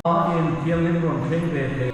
Em thianghlim rawn thleng ve thei.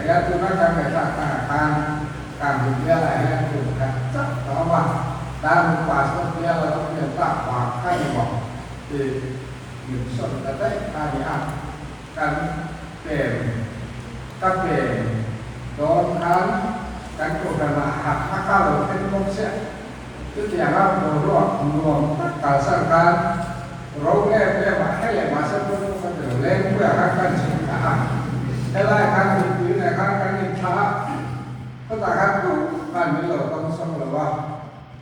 hian tuna kan ngaihthlak tangah khan Kang bialah hian kum khat chauh ka awm a, Darhmun Pastor bial a lo pian tak vang kha ni maw tih min sawn ta daih kha a ni a, kan pem ka pem dawn khan kan kohhranah hakna kha lo thleng bawk chiah. Chutianga boruak nuam tak kalsan khan ro em em a he leh mahse pawh pawh ka ti lo, Lengpuiah khan kan chhuk thla a, helai khan mipui nen khan kan inthla a, khawtah khan tu khan min lo tawngsawm lo a,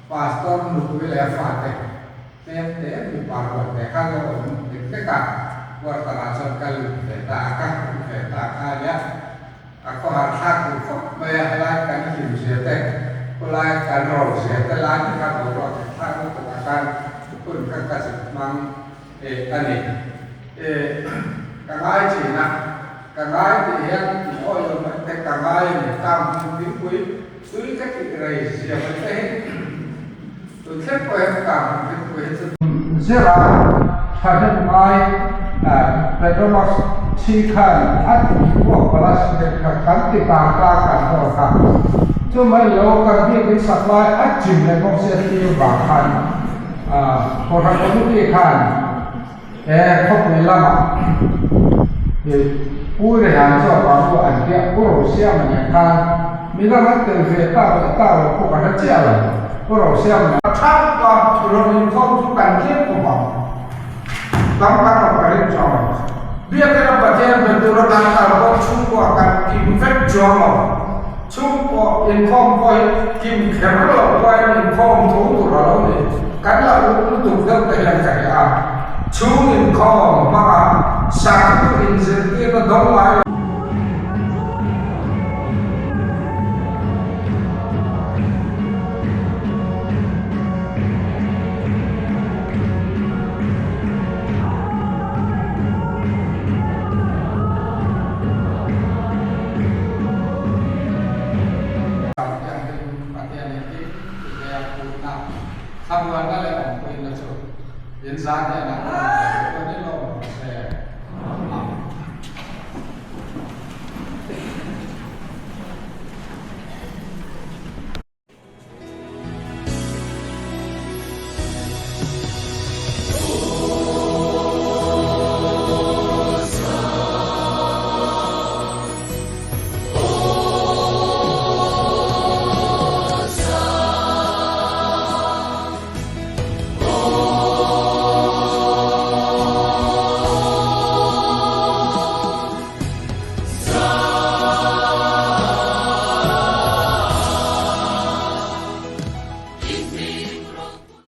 Pastor nupui leh a fate tlem te mipa rual te khan lo awm dik hlek a, quarter ah chuan ka lut ve ta a, ka hmu ve ta kha a nia. A khawhar thlak duh khawp mai a, helai kan hlim zia te, khulai kan ro zia te lai te kha boruak leh thlak lutuk ah khan hun kha ka zuk hmang a ni. Ka ngai thin a, ka ngai tih hian in awi lo mai te ka ngai a ni, tang hmun thingpui tui ka tih rei zia mai te hi tun thleng pawh hian tang hmun thingpui hi chu Zira thahnem ngai Petromax thi khan a tih buak Palestine kha kan ti kang ta kan haw kha. Chu mai lo kan biakin supply a chim leh bawk sia thlir vang khan Kohhran Committee khan he khawpui lamah Pu Rehan chu a vang u an tia Pu Rosiama nen khan midang an tel ve tak leh tak lo pawh ka hre chiah lo. Pu Rosiama nen. Thap a rawn inkhawm chu kan tlem khawp ang. Tam kan rawn ka ring chuang lo. Biakina Pathian be tura kan kal pawh chhungkua kan kim vek chuang lo. Chhungkua inkhawm pawh hi kim kher lo pawhin inkhawm tho tur a lo ni. Kan la uk lutuk deuh te hian ka hria a. Chhung inkhawm hmanga sakhi inzirtirna dawng ngai lo. Thlamuanna leh awmpuina chu in zan hnenah ka rawn pe che u a ni lawm rawh se.